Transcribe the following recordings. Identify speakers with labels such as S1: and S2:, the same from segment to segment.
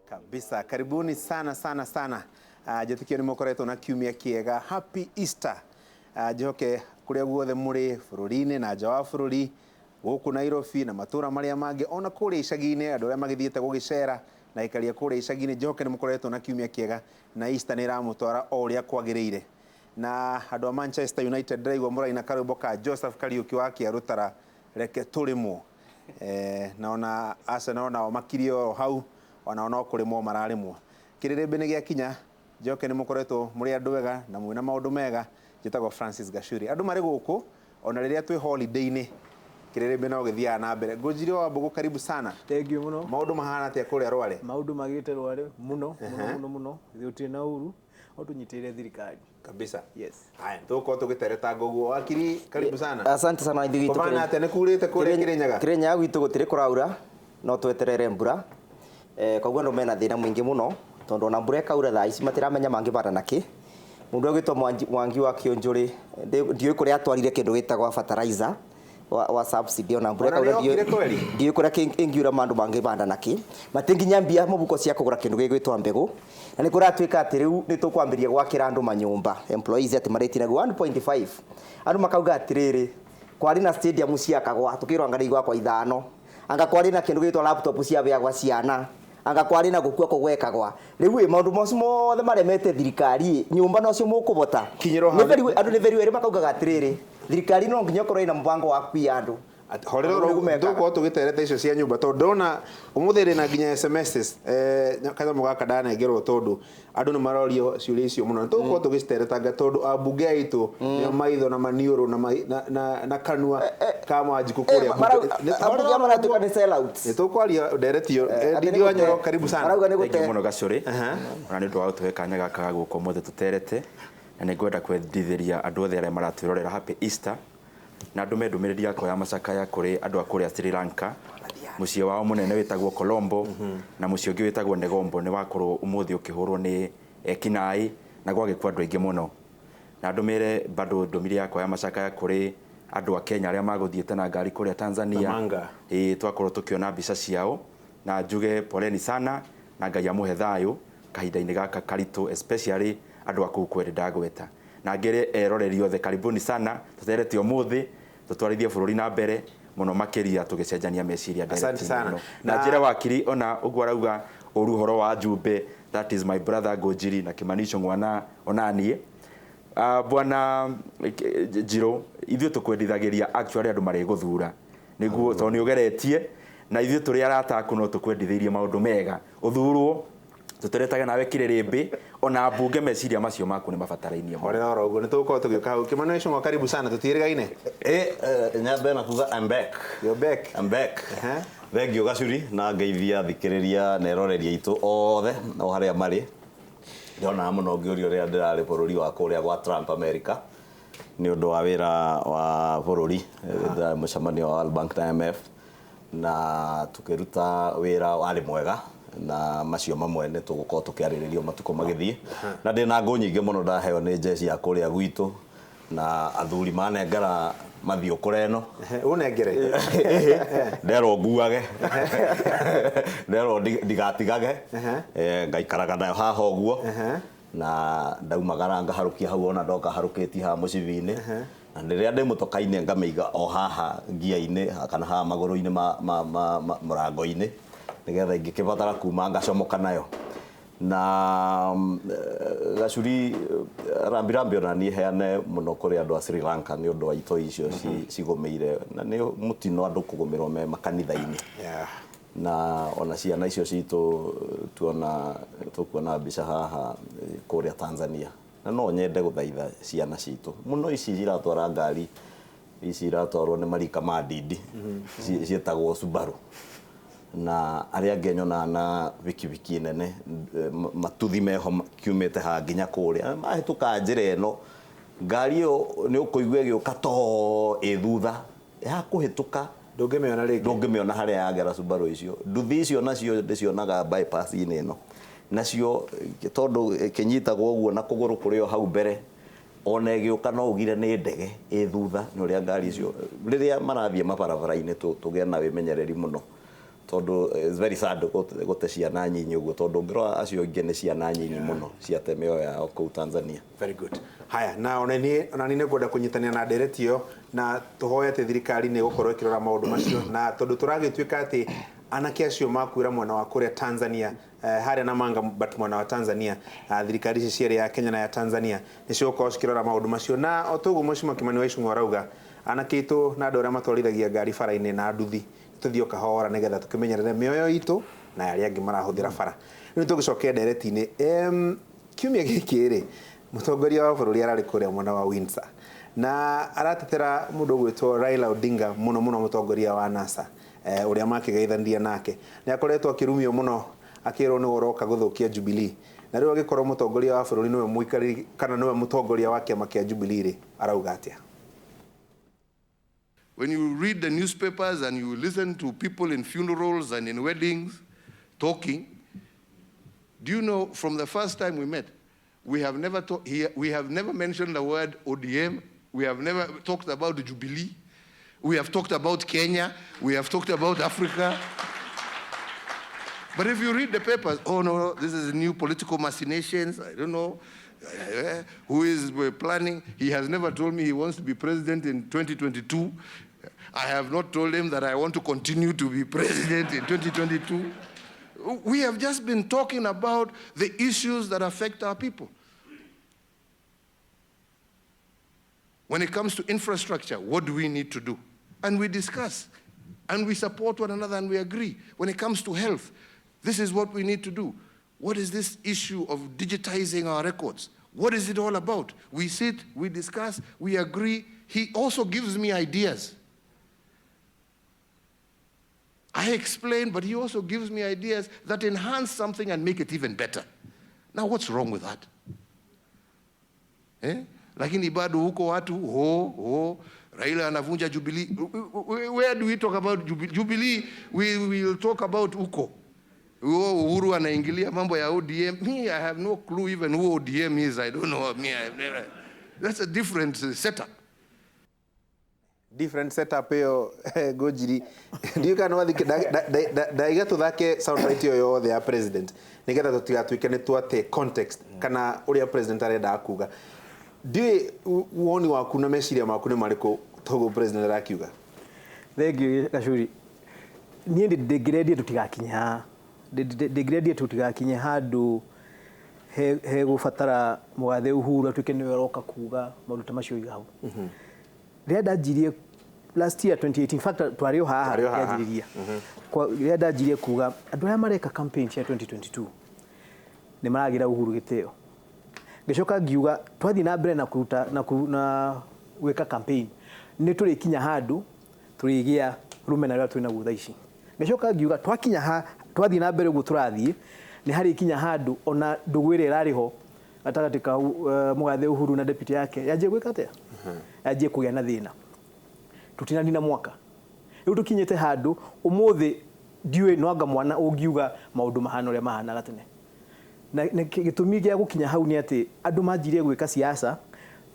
S1: Kabisa, karibuni sana sana sana. Njĩtĩkio nĩ mũkoretwo na kiumia kĩega. Happy Easter. Njoke kũrĩa guothe mũrĩ bũrũri-inĩ na nja wa bũrũri, gũkũ Nairobi na matũra marĩa mangĩ, ona kũrĩa icagi-inĩ, andũ arĩa magĩthiĩte gũgĩcera na aikaria kũrĩa icagi-inĩ, njoke nĩ mũkoretwo na kiumia kĩega na Easter nĩ ĩramũtwara o ũrĩa kwagĩrĩire. Na andũ a Manchester United ndĩraigua mũraina karwĩmbo ka Joseph Kariũki wa Kĩarũtara, reke tũrĩmwo. Na ona Arsenal nao makirie oro hau, onao no kũrĩmwo mararĩmwo. Kĩrĩrĩmbĩ nĩ gĩakinya, njoke nĩ mũkoretwo mũrĩ andũ ega na mwĩna maũndũ mega. Njĩtagwo Francis Gachuri. Andũ marĩ gũkũ ona rĩrĩa twĩ holiday-inĩ, kĩrĩrĩmbĩ no gĩthiaga na mbere. Ngũnjiri wa Wambũgũ, karibu sana.
S2: Thank you mũno.
S1: Maũndũ mahana atĩa kũrĩa Rware?
S2: Maũndũ magĩte Rware mũno mũno mũno mũno, gũtirĩ na ũru, no tũnyitĩrĩre thirikari.
S1: Kabisa.
S2: Yes.
S1: Haya, tũgũkorwo tũgĩtereta ũguo. Wakiri, karibu sana.
S3: Asante sana ithuĩ witũ.
S1: Kũhana atĩa, nĩ kurĩte kũrĩa Kĩrĩnyaga?
S3: Kĩrĩnyaga gwitũ gũtirĩ kũraura, no tweterere mbura. Koguo andũ mena thĩna mũingĩ mũno tondũ ona mbura ĩkaura thaa ici matiramenya mangĩbanda nakĩ. Mũndũ ũgwĩtwo Mwangi wa Kĩũnjũrĩ, ndiũĩ kũrĩa atwarire kĩndũ gĩtagwo fertilizer wa subsidy, ona mbura
S1: Ona
S3: ĩkaura
S1: nĩ yokire kweli?
S3: Ndiũĩ kũrĩa ĩngiura mandũ mangĩbanda nakĩ. Mati nginya mbia mũbuko cia kũgũra kĩndũ gĩgwĩtwo mbegũ. Na nĩ kũratuĩka atĩ rĩu nĩ tũkwambĩrĩria gwakĩra andũ manyũmba, employees atĩ marĩtinagio 1.5. Andũ makauga atĩrĩrĩ, kwarĩ na stadium ciakagwa, tũkĩrwo anga nĩ igwakwa ithano. Anga kwarĩ na kĩndũ gĩgwĩtwo laptop ciabeagwa ciana. Anga kwarĩ na gũkua kũgwekagwa. Rĩu ĩ maũndũ macio mothe maremete thirikari ĩ, nyũmba nocio mũkũbota.
S1: Kinyĩrwo
S3: Nĩ
S1: hau.
S3: very andũ nĩ very erĩ makaugaga atĩrĩrĩ, thirikari no nginya ĩkorwo ĩna mũbango wa kuiya andũ.
S1: Horera oro
S3: Nĩguo mekaga.
S1: tũgũkorwo tũgĩtereta icio cia nyũmba tondũ ndona ũmũthĩ ndĩ na nginya SMSs, kanyamũ gaka ndanengerwo tondũ andũ nĩ marorio ciũria icio mũno. Nĩ tũgũkorwo tũgĩciteretanga tondũ ambunge aitũ nĩo maitho na maniũrũ na kanua ka Mwanjikũ kũrĩa bunge.
S3: Ambunge
S1: Horera oro
S3: maratuĩka nĩ sellouts.
S1: Nĩ tũkwaria ndereti ĩyo.
S3: Atĩ
S1: Ndindi
S3: nĩ
S1: wa Nyoro,
S3: gũte-
S1: karibu sana.
S3: Marauga nĩ
S4: Thank you
S3: gũte.
S4: mũno Gacũrĩ. Ona nĩ ũndũ wa gũtũhe kanya gaka ga gũka ũmũthĩ tũterete, na nĩ ngwenda kwendithĩria andũ othe arĩa maratwĩrorera Happy Easter, na ndũme ndũmĩrĩri yakwa ya macakaya kũrĩ andũ a kũrĩa Sri Lanka. Mũciĩ wao mũnene wĩtagwo Colombo, na mũciĩ ũngĩ wĩtagwo Negombo nĩ wakorwo ũmũthĩ ũkĩhũrwo nĩ ekinaĩ na gwagĩkua andũ aingĩ mũno. Na ndũmĩre bado ndũmĩrĩri yakwa ya macakaya kũrĩ andũ a Kenya arĩa magũthiĩte na ngari kũrĩa Tanzania.
S1: Namanga.
S4: Ĩĩ, twakorwo tũkĩona mbica ciao, na njuge poleni sana na Ngai amũhe thayũ kahinda-inĩ gaka karitũ, especially andũ a kũu kwere ndagweta. Na ngere eroreri othe karibuni sana, tũterete ũmũthĩ tũtwarithie bũrũri na mbere mũno makĩria tũgĩcenjania meciria
S1: Asante
S4: ndereti-inĩ
S1: sana.
S4: ĩno. Na njĩre wakiri ona ũguo arauga ũru ũhoro wa Njumbe, that is my brother Ngũnjiri na Kĩmani Ichung'wa na onaniĩ. Bwana Njirũ, ithuĩ tũkwendithagĩria actually andũ marĩgũthura nĩguo tondũ nĩ ũgeretie na ithuĩ tũrĩ arata aku no tũkwendithĩirie maũndũ mega ũthurwo tũteretage nawe kĩrĩrĩmbĩ ona mbunge meciria macio maku nĩ mabatarainie mũno.
S1: Horera oro ũguo nĩ tũgũkorwo tũgĩũka hau. Kĩmani Ichung'wa, karibu sana, tũtiĩrĩgaine.
S5: Nyambe na kuga I'm back.
S1: You're back.
S5: I'm back. Thank you Gacuri na ngeithia thikĩrĩria na eroreria aitũ othe o harĩa marĩ. Ndĩronaga mũno ngĩũrio rĩrĩa ndĩrarĩ bũrũri wa kũrĩa gwa Trump America nĩ ũndũ wa wĩra wa bũrũri, ndĩrarĩ mũcemanio wa World Bank na IMF na tũkĩruta wĩra warĩ mwega na macio mamwe nĩ tũgũkorwo tũkĩarĩrĩrio matukũ magĩthiĩ. Na ndĩna ngũ nyingĩ mũno ndaheo nĩ jeshi ya kũrĩa gwitũ na athuri manengera mathiũ kũrĩa ĩno.
S1: Ũnengere?
S5: Nderwo nguage. Nderwo ndigatigage. Ngaikaraga nayo haha ũguo. Na ndaumagara ngaharũkia hau ona ndoka harũkĩtie haha mũcibi-inĩ. Na rĩrĩa ndĩ mũtoka-inĩ ngamĩiga o haha ngia-inĩ kana haha magũrũ-inĩ ma mũrango-inĩ nĩgetha ingĩkĩbatara kuma ngacomoka nayo. Na Gacuri rambirambi ona niĩ heane mũno kũrĩ andũ a Sri Lanka nĩ ũndũ wa itoi icio cigũmĩire na nĩ mũtino andũ kũgũmĩrwo me makanitha-inĩ. Na ona ciana icio citũ tukuona mbica haha kũrĩa Tanzania. Na no nyende gũthaitha ciana citũ mũno ici iratwara ngari ici iratwarwo nĩ marika ma ndindi ciĩtagwo Subaru. Na arĩa angĩ nyonaga na bikibiki nene matuthi meho kiumĩte haha nginya kũrĩa. Mahĩtũka njĩra ĩno ngari ĩyo nĩ ũkũigua ĩgĩũka to ĩ thutha ya kũhĩtũka
S1: Ndũngĩmĩona rĩngĩ.
S5: Ndũngĩmĩona harĩa yagera Subaru icio. Nduthi icio nacio ndĩcionaga bypass-inĩ ĩno. Nacio tondũ kĩnyitagwo ũguo na kũgũrũ kũrĩ o hau mbere ona ĩgĩũka no ugire nĩ ndege ĩ thutha nĩ ũrĩa ngari icio rĩrĩa marathiĩ mabarabara-inĩ tũgĩe na wĩmenyereri mũno. Tondu it's very sad gute ciana nyinyi uguo tondu ngirora acio ingĩ nĩ ciana nyinyi mũno ciate mĩoyo yao kũu Tanzania.
S1: Very good. Haya, na ona ni nĩngwenda kũnyitanĩra na ndereti ĩyo na tũhoe atĩ thirikari nĩ ĩgũkorwo ĩkĩrora maũndũ macio, na tondũ tũragĩtuĩka atĩ anake acio makuĩra mwena wa kũrĩa Tanzania, harĩa Namanga but mwena wa Tanzania, thirikari ici cierĩ ya Kenya na ya Tanzania nĩ cigũkorwo cikĩrora maũndũ macio. Na o toguo Mheshimiwa Kimani wa Ichung'wa arauga anake aitũ na andũ arĩa matwarithagia ngari bara-inĩ na nduthi tũthiĩ o kahora nĩgetha tũkĩmenyerere mĩoyo itũ na arĩa angĩ marahũthĩra bara. Rĩu tũgĩcoke ndereti-inĩ, kiumia gĩkĩ rĩ, mũtongoria wa bũrũri ararĩ kũrĩa mwena wa Windsor na aratetera mũndũ ũgwĩtwo Raila Odinga mũno mũno, mũtongoria wa NASA, ũrĩa makĩgeithania nake. Nĩ akoretwo akĩrumio mũno akĩrwo nĩwe ũroka gũthũkia Jubilee, na rĩu agĩkorwo mũtongoria wa bũrũri nĩwe mũikarĩri kana nĩwe mũtongoria wa kĩama kĩa Jubilee rĩ, arauga atĩa?
S6: When you read the newspapers and you listen to people in funerals and in weddings talking, do you know from the first time we met, we have never we have never mentioned the word ODM, we have never talked about the Jubilee, we have talked about Kenya, we have talked about Africa. But if you read the papers, oh no, this is new political machinations, I don't know who is planning. He has never told me he wants to be president in 2022. I have not told him that I want to continue to be president in 2022. We have just been talking about the issues that affect our people. When it comes to infrastructure, what do we need to do? And we discuss, and we support one another, and we agree. When it comes to health, this is what we need to do. What is this issue of digitizing our records? What is it all about? We sit, we discuss, we agree. He also gives me ideas. I explain, but he also gives me ideas that enhance something and make it even better. Now, what's wrong with that? Eh? Lakini bado huko watu, ho, Raila anavunja Jubilee. Where do we talk about Jubilee? Jubilee, we will talk about huko. Uhuru anaingilia mambo ya ODM. Me, I have no clue even who ODM is. I don't know. Me, I've never. That's a different setup.
S1: Different setup ĩyo Ngũnjiri, ndiũĩ kana nĩwathikĩ ndaiga tũthake soundbite ĩyo yothe ya president nĩgetha tũtigatuĩke nĩ twate context kana ũrĩa president arendaga kuga. Ndiũĩ woni waku na meciria maku nĩ marĩkũ toguo president arakiuga?
S2: Thank you Gacuri. Niĩ ndĩngĩrendia tũtigakinye haha, ndĩngĩrendia tũtigakinye handũ hegũbatara mũgathe Uhuru atuĩke nĩwe ũroka kuga maũndũ ta macio oiga hau. Rĩrĩa ndanjirie last year 2018, in fact twarĩ o haha kĩanjĩrĩria, rĩrĩa ndanjirie kuga andũ arĩa mareka campaign cia 2022 nĩ maragĩra Uhuru gĩtĩo, ngĩcoka ngiuga twathiĩ na mbere na kũruta na gwĩka campaign nĩ tũrĩkinya handũ tũrĩgĩa rũmena rũrĩa twĩ naguo thaa ici. Ngĩcoka ngiuga twakinya ha twathiĩ na mbere ũguo tũrathiĩ nĩ harĩkinya handũ ona ndũgũ ĩrĩa ĩrarĩ ho gatagatĩ ka mũgathe Uhuru na deputy yake yanjie gwĩka atĩa, yanjie kũgĩa na thĩna. Tũtinanina mwaka rĩu tũkinyĩte handũ ũmũthĩ ndiũĩ no anga mwana ũngiuga maũndũ mahana ũrĩa mahanaga tene. Na gĩtũmi gĩa gũkinya hau nĩ atĩ andũ manjirie gwĩka siasa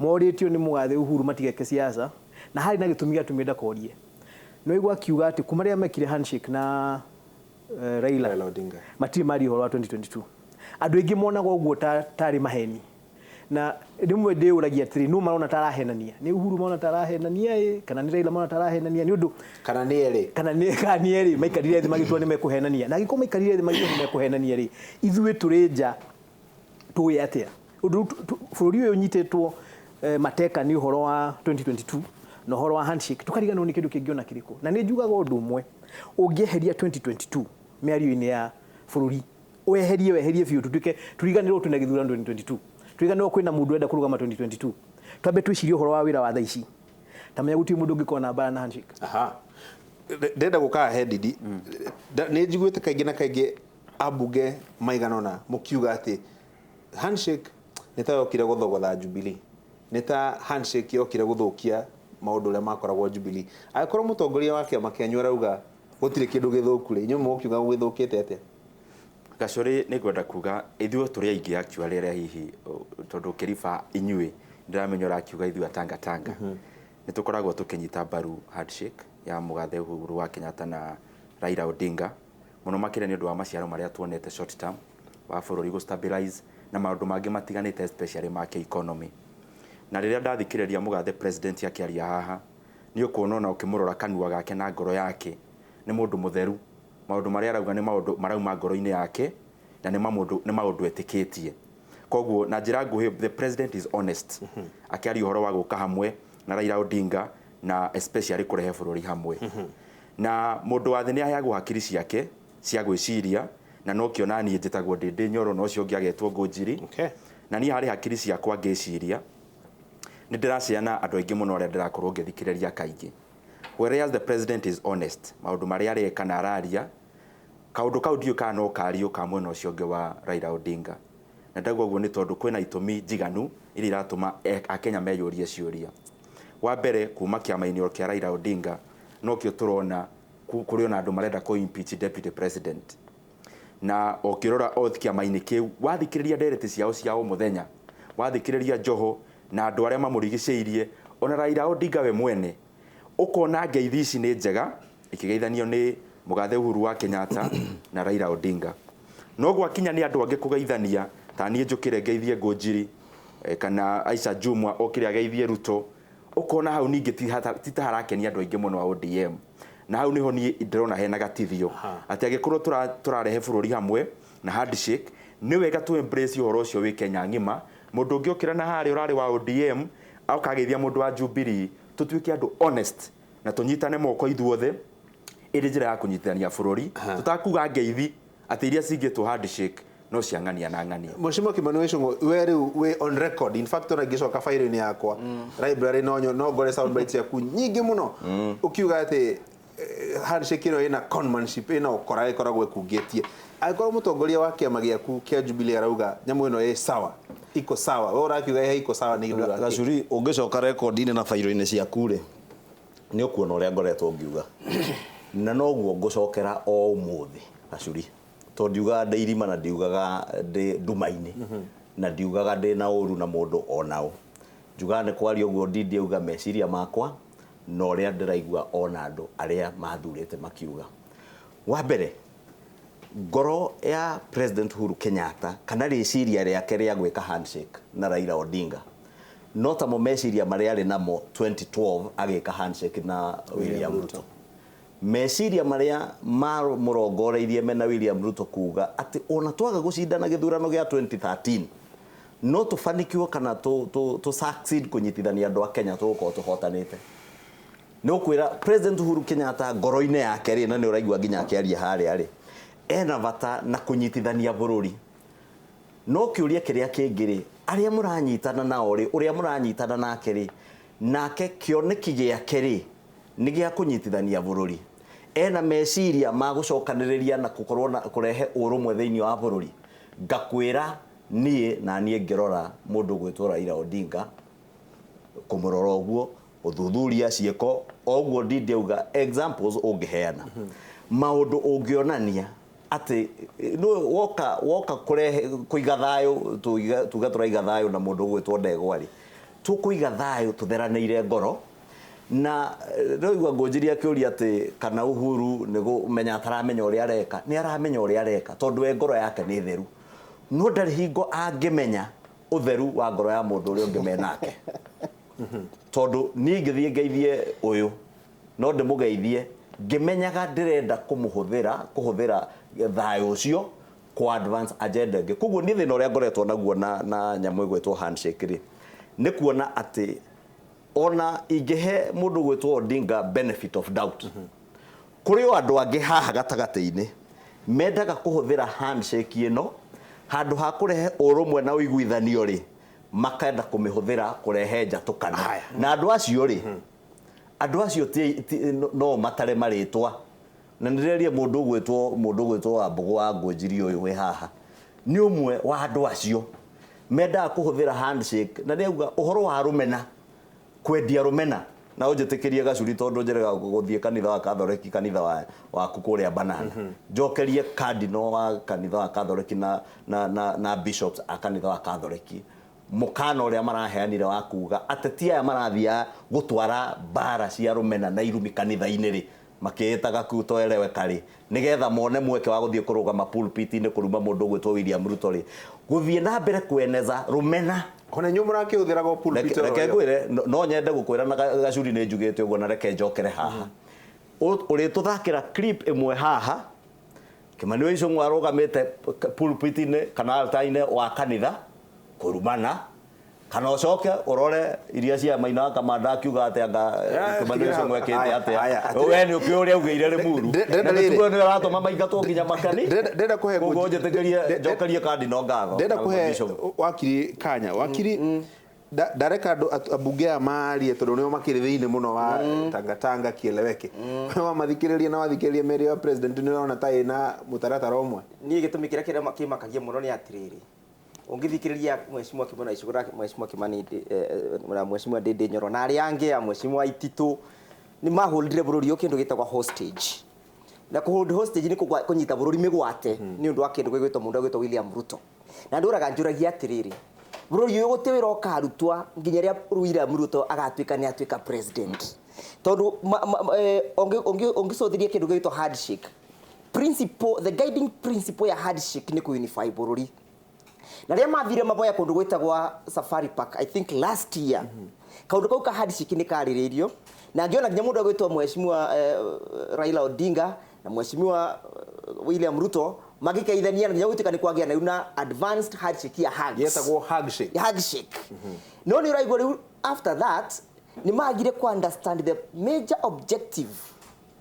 S2: morĩtio nĩ mũgathe Uhuru matigeke siasa, na harĩ na gĩtũmi gĩatũmire ndakorie. No igua akiuga atĩ kuma rĩrĩa mekire handshake na Raila
S1: Odinga
S2: matirĩ maria ũhoro wa 2022. Andũ aingĩ monaga ũguo tarĩ maheni, na rĩmwe ndĩũragia atĩrĩ, nũ marona ta arahenania? Nĩ Uhuru marona ta arahenania kana nĩ Raila marona ta arahenania? Nĩ ũndũ
S1: kana nĩ erĩ,
S2: kana nĩ erĩ maikarire thĩ magĩtua nĩ mekũhenania. Na angĩkorwo maikarire thĩ magĩtua nĩ mekũhenania rĩ, ithuĩ tũrĩ nja tũĩ atĩa? Ũndũ bũrũri ũyũ ũnyitĩtwo mateka nĩ ũhoro wa 2022 na ũhoro wa handshake, tũkariganĩrwo nĩ kĩndũ kĩngĩ ona kĩrĩkũ. Na nĩ njugaga ũndũ ũmwe, ũngĩeheria 2022 mĩario-inĩ ya bũrũri, weherie biũ tutuike turiganĩrwo twĩna gĩthurano 2022, turiganĩrwo kwĩna mũndũ ũrenda kũrũgama 2022, twambe twĩcirie ũhoro wa wĩra wa thaa ici. Tamenya gũtirĩ mũndũ ũngĩkorwo na mbara na handshake.
S1: Aha, ndĩrenda gũka he Ndindi. Nĩ njiguĩte kaingĩ na kaingĩ ambunge maigana ũna mũkiuga atĩ handshake nĩ ta yokire gũthogotha Jubilee, nĩ ta handshake yokire gũthũkia maũndũ ũrĩa makoragwo Jubilee. Angĩkorwo mũtongoria wa kĩama kĩanyu arauga gũtirĩ kĩndũ gĩthũku rĩ, inyuĩ mũkiuga gũgĩthũkĩte atĩa?
S4: Gacũrĩ nĩ ngwenda kuga ithuĩ tũrĩ aingĩ actually arĩa hihi tondũ ũkĩriba inyuĩ ndĩramenya ũrakiuga ithuĩ atangatanga nĩ tũkoragwo tũkĩnyita mbaru handshake ya mũgathe Uhuru wa Kenyatta na Raila Odinga. Mũno makĩria nĩ ũndũ wa maciaro marĩa tuonete short term wa bũrũri gũ stabilize na maũndũ mangĩ matiganĩte especially ma economy. Na rĩrĩa ndathikĩrĩria mũgathe president akĩaria haha, nĩ ũkuona ona ũkĩmũrora kanua gake na ngoro yake nĩ mũndũ mũtheru. Maũndũ marĩa arauga nĩ maũndũ marauma ngoro-inĩ yake na nĩ maũndũ etĩkĩtie. Koguo na njĩra nguhĩ, the president is honest. Akĩaria ũhoro wa gũka hamwe na Raila Odinga na especially kũrehe bũrũri hamwe. Na mũndũ wa thĩ nĩ aheagwo hakiri ciake cia gwĩciria, na no kĩona niĩ njĩtagwo Ndĩndĩ Nyoro na ũcio ũngĩ agetwo Ngũnjiri. Na niĩ harĩ hakiri ciakwa ngĩciria nĩ ndĩraciana andũ aingĩ mũno arĩa ndĩrakorwo ngĩthikĩrĩria kaingĩ. Whereas the president is honest, maũndũ marĩa areka na araria, kaũndũ kau ndiũĩ kana no kario ka mwena ũcio ũngĩ wa Raila Odinga. Na ndauga ũguo nĩ tondũ kwĩna itũmi njiganu iria iratũma Akenya meyũrie ciũria. Wa mbere, kuma kĩama-inĩ kĩa Raila Odinga nokĩo tũrona kũrĩ ona andũ marenda kũ impeach deputy president. Na ũkĩrora o kĩama-inĩ kĩu, wathikĩrĩria ndereti ciao cia o mũthenya, wathikĩrĩria Joho na andũ arĩa mamũrigicĩirie, ona Raila Odinga we mwene, ũkona ngeithi ici nĩ njega ikĩgeithanio nĩ mũgathe Uhuru wa Kenyatta na Raila Odinga. No gwakinya nĩ andũ angĩ kũgeithania, ta niĩ njũkĩre ngeithie Ngũnjiri, kana Aisha Jumwa okĩre ageithie Ruto, ũkona hau ningĩ ti ta harakenia andũ aingĩ mũno a ODM. Na hau niho niĩ ndĩrona hena gatithio atĩ angĩkorwo tũrarehe bũrũri hamwe na handshake, nĩ wega tu embrace ũhoro ũcio wĩ Kenya ng'ima. Mũndũ ũngĩ okĩra na harĩa ũrarĩ wa ODM akageithia mũndũ wa Jubilee, tũtuĩke andũ honest na tũnyitane moko ithuothe ĩrĩ njĩra ya kũnyitithania bũrũri. Tũtakuga ngeithi atĩ iria cingĩtwo handshake no cia ng'ania na ng'ania.
S1: Mheshimiwa Kimani Ichung'wa, we rĩu wĩ on record. In fact, ona ngĩcoka failo-inĩ yakwa library no ngore sound bites yaku nyingĩ mũno ũkiuga atĩ handshake ĩno ĩna conmanship, ĩna ũkora ĩkoragwo ĩkungĩtie. Angĩkorwo mũtongoria wa kĩama gĩaku kĩa Jubilee arauga nyamũ ĩno ĩ sawa, iko sawa, we ũrakiuga ĩ iko sawa nĩ ũndũ wa kĩ?
S5: Gacuri, ũngĩcoka rekondi-inĩ na failo-inĩ ciaku rĩ, nĩ ũkuona ũrĩa ngoretwo ngiuga. Na noguo ngũcokera o ũmũthĩ, Gacuri. Tondũ ndiugaga ndĩ irima na ndiugaga ndĩ nduma-inĩ, na ndiugaga ndĩ na ũru na mũndũ ona ũ. Njugaga nĩ kwaria ũguo ndindĩ auga meciria makwa na ũrĩa ndĩraigua ona andũ arĩa mathurĩte makiuga. Wa mbere, ngoro ya President Uhuru Kenyatta kana rĩciria rĩake rĩa gwĩka handshake na Raila Odinga no tamo meciria marĩa arĩ namo 2012 agĩka handshake na William Ruto. Meciria marĩa mamũrongoreirie mena William Ruto kuga atĩ ona twaga gũcindana gĩthurano gĩa 2013 no tũbanikiwe kana tũ succeed kũnyitithania andũ a Kenya tũgũkorwo tũhotanĩte. Nĩ ũkwĩra President Uhuru Kenyatta ngoro-inĩ yake rĩ, na nĩ ũraigua nginya akĩaria harĩa rĩ, ena bata na kũnyitithania bũrũri. No kĩũria kĩrĩa kĩngĩ rĩ, arĩa mũranyitana nao rĩ, ũrĩa mũranyitana nake rĩ, nake kĩoneki gĩake rĩ, nĩ gĩa kũnyitithania bũrũri. Ena meciria ma gũcokanĩrĩria na gũkorwo na kũrehe ũrũmwe thĩinĩ wa bũrũri. Ngakwĩra niĩ na niĩ ngĩrora mũndũ ũgwĩtwo Raila Odinga, kũmũrora ũguo, ũthuthuria ciĩko, o ũguo ndindi auga examples ũngĩheana. Maũndũ ũngĩonania atĩ no woka kũrehe kũiga thayũ, tuge tũraiga thayũ na mũndũ ũgwĩtwo Ndegwa rĩ, tũkũiga thayũ tũtheranĩire ngoro. Na rĩu Ngũnjiri akĩũria atĩ kana Uhuru nĩ kũmenya ataramenya ũrĩa areka, nĩ aramenya ũrĩa areka tondũ we ngoro yake nĩ theru. No ndarĩ hingo angĩmenya ũtheru wa ngoro ya mũndũ ũrĩa ũngĩ menake. Tondũ niĩ ingĩthiĩ ngeithie ũyũ, no ndĩmũgeithie ngĩmenyaga ndĩrenda kũhũthĩra thayũ ũcio kũ advance agenda ĩngĩ. Koguo niĩ thĩna ũrĩa ngoretwo naguo na nyamũ ĩgwĩtwo handshake rĩ, nĩ kuona atĩ ona ingĩhe mũndũ ũgwĩtwo Odinga benefit of doubt, kũrĩ o andũ angĩ haha gatagatĩ-inĩ mendaga kũhũthĩra handshake ĩno handũ ha kũrehe ũrũmwe na ũiguithanio rĩ, makenda kũmĩhũthĩra kũrehe njatũkano. Na andũ acio rĩ, andũ acio no matare marĩtwa. Na nĩndĩreria mũndũ ũgwĩtwo Wambũgũ wa Ngũnjiri ũyũ wĩ haha nĩ ũmwe wa andũ acio mendaga kũhũthĩra handshake, na nĩauga ũhoro wa rũmena, kwendia rũmena. Na ũnjĩtĩkĩrie Gacuri tondũ njĩrĩga gũthiĩ kanitha wa Katholeki, kanitha waku kũrĩa Banana. Njokerie cardinal wa kanitha wa Katholeki na bishops a kanitha wa Katholeki mũkana ũrĩa maraheanire wa kuga ateti aya marathiĩ gũtwara mbara cia rũmena na irumi kanitha-inĩ rĩ, Makĩĩtaga kutoeleweka rĩ nĩgetha mone mweke wa gũthiĩ kũrũgama pulpit-inĩ kũruma mũndũ ũgwĩtwo William Ruto rĩ gũthiĩ na mbere kweneza rũmena.
S1: Ona inyuĩ mũrakĩhũthĩraga pulpit.
S5: Reke ngwĩre, no nyende gũkwĩra na Gacuri nĩ njugĩte ũguo na reke njokere haha. Ũrĩtũthakĩra clip ĩmwe haha Kimani wa Ichung'wa arũgamĩte pulpit-inĩ kana altar-inĩ wa kanitha kũrumana, kana ũcoke ũrore iria cia Maina wa Kamanda akiuga atĩ anga Kimani wa Ichung'wa ekĩte atĩa. We nĩ ũkĩũĩ ũrĩa augĩire Limuru na mĩtugo nĩ ĩratũma maingatwo nginya makani.
S1: Ndĩrenda kũhe
S5: koguo njĩtĩkĩrie njokerie kandi no ngatho.
S1: Ndĩrenda kũhe wakiri kanya. Wakiri, ndareka andũ ambunge aya marie tondũ nĩo makĩrĩ thĩinĩ mũno wa tangatanga kieleweke. Wamathikĩrĩria na wathikĩrĩria mĩario ya president nĩ ũrona ta ĩna mũtaratara ũmwe.
S3: Niĩ gĩtũmi kĩrĩa kĩmakagia mũno nĩ atĩrĩrĩ, ũngĩthikĩrĩria Mheshimiwa Kimani Ichung'wa, Mheshimiwa Kimani na Mheshimiwa Ndindi Nyoro na arĩa angĩ a Mheshimiwa Waititu nĩ maholdire bũrũri ũyũ kĩndũ gĩtagwo hostage. Na kũhold hostage nĩ kũnyita bũrũri mĩgwate nĩ ũndũ wa kĩndũ gĩgwĩtwo mũndũ ũgwĩtwo William Ruto. Na ndũraga njũragia atĩrĩrĩ, bũrũri ũyũ gũtirĩ wĩra ũkarutwa nginya rĩrĩa William Ruto agatuĩka nĩ atuĩka president. Tondũ ũngĩcũthĩria kĩndũ gĩgwĩtwo handshake principle, the guiding principle ya handshake nĩ kũ-unify bũrũri. Na rĩrĩa mathire maboya kũndũ gwĩtagwa Safari Park, I think last year, kaũndũ kau ka handshake nĩ karĩrĩirio na ngĩona nginya mũndũ agwĩtwo Mheshimiwa Raila Odinga na Mheshimiwa William Ruto magĩkeithania nginya gũtuĩka nĩ kwagĩa na rĩu na advanced handshake ya hugs.
S1: Yetagwo handshake.
S3: Handshake. No nĩ ũraigua rĩu after that nĩ magire ku understand the major objective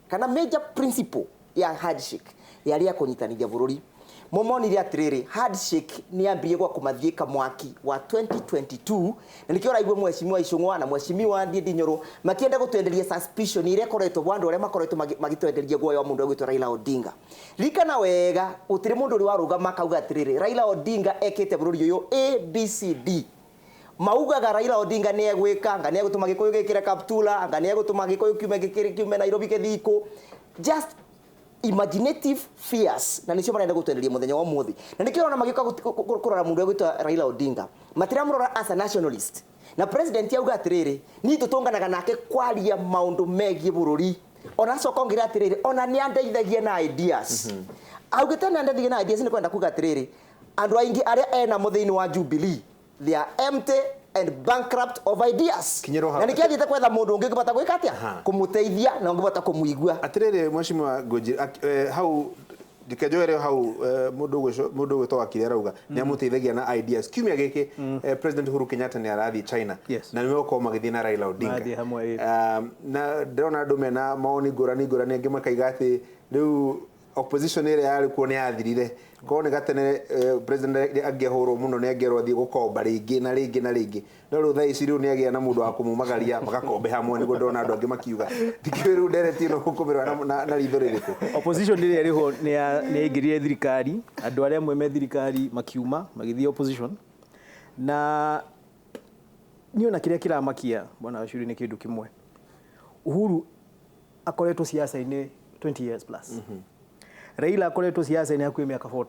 S3: kana major principle ya handshake yarĩ ya kũnyitanithia bũrũri. Momonire atĩrĩrĩ, handshake nĩ yambirie gwa kũmathiĩka mwaki wa 2022 na nĩkĩo ũraigua Mheshimiwa Ichung'wa na Mheshimiwa Ndindi Nyoro makĩenda gũtwenderia suspicion ĩrĩa ĩkoretwo bwa andũ arĩa makoretwo magĩtwenderia guoya wa mũndũ ũgwĩtwo Raila Odinga. Ririkana wega gũtirĩ mũndũ ũrĩ warũgama akauga atĩrĩrĩ, Raila Odinga ekĩte bũrũri ũyũ A B C D. Maugaga Raila Odinga nĩ egwĩka, anga nĩ egũtũma Gĩkũyũ gĩkĩre kaptula, anga nĩ egũtũma Gĩkũyũ kiume Nairobi gĩthiĩ kũ. Just imaginative fears na nicio marenda gũtwenderia mũthenya wa ũmũthĩ. Na nĩkĩo ũrona magĩũka kũrora mũndũ ũgwĩtwo Raila Odinga. Matiramũrora as a nationalist. Na president auga atĩrĩrĩ, niĩ tũtũnganaga nake kwaria maũndũ megiĩ bũrũri. Ona acoka ongerera atĩrĩrĩ, ona nĩ andeithagia na ideas. Augĩte nĩ andeithagia na ideas nĩ kwenda kuga atĩrĩrĩ, andũ aingĩ arĩa enamo thĩinĩ wa Jubilee, they are empty and bankrupt of ideas. Na nĩkĩo athiĩte kwetha mũndũ ũngĩ ũngĩbota gwĩka atĩa? Kũmũteithia na ũngĩbota kũmũigua.
S1: Atĩrĩrĩ Mheshimiwa Ngũnjiri, hau ndikenjoere hau mũndũ ũgwĩtwo Wakiri arauga nĩ amũteithagia na ideas. Kiumia gĩkĩ President Uhuru Kenyatta nĩ arathiĩ China na nĩ megũkorwo magĩthiĩ na Raila Odinga. Na ndĩrona andũ mena mawoni ngũrani ngũrani, angĩ makaiga atĩ rĩu opposition ĩrĩa yarĩ kuo nĩ yathirire. Korwo nĩ gatene president angĩahũrwo mũno nĩ angĩerwo athiĩ gũkomba rĩngĩ na rĩngĩ na rĩngĩ, no rĩu thaa ici rĩu nĩ agĩa na mũndũ wa kũmumagaria magakombe hamwe, nĩguo ndĩrona andũ angĩ makiuga. Ndikĩũĩ rĩu ndereti ĩno ũkũmĩrora na ritho rĩrĩkũ?
S2: Opposition ĩrĩa ĩrĩho nĩ yaingĩrire thirikari, andũ arĩa amwe me thirikari makiuma magĩthiĩ opposition. Na niĩ ona kĩrĩa kĩramakia bwana Gacuri nĩ kĩndũ kĩmwe. Uhuru akoretwo siasa-inĩ 20 years plus. Raila akoretwo siasa-inĩ hakuhĩ mĩaka 40.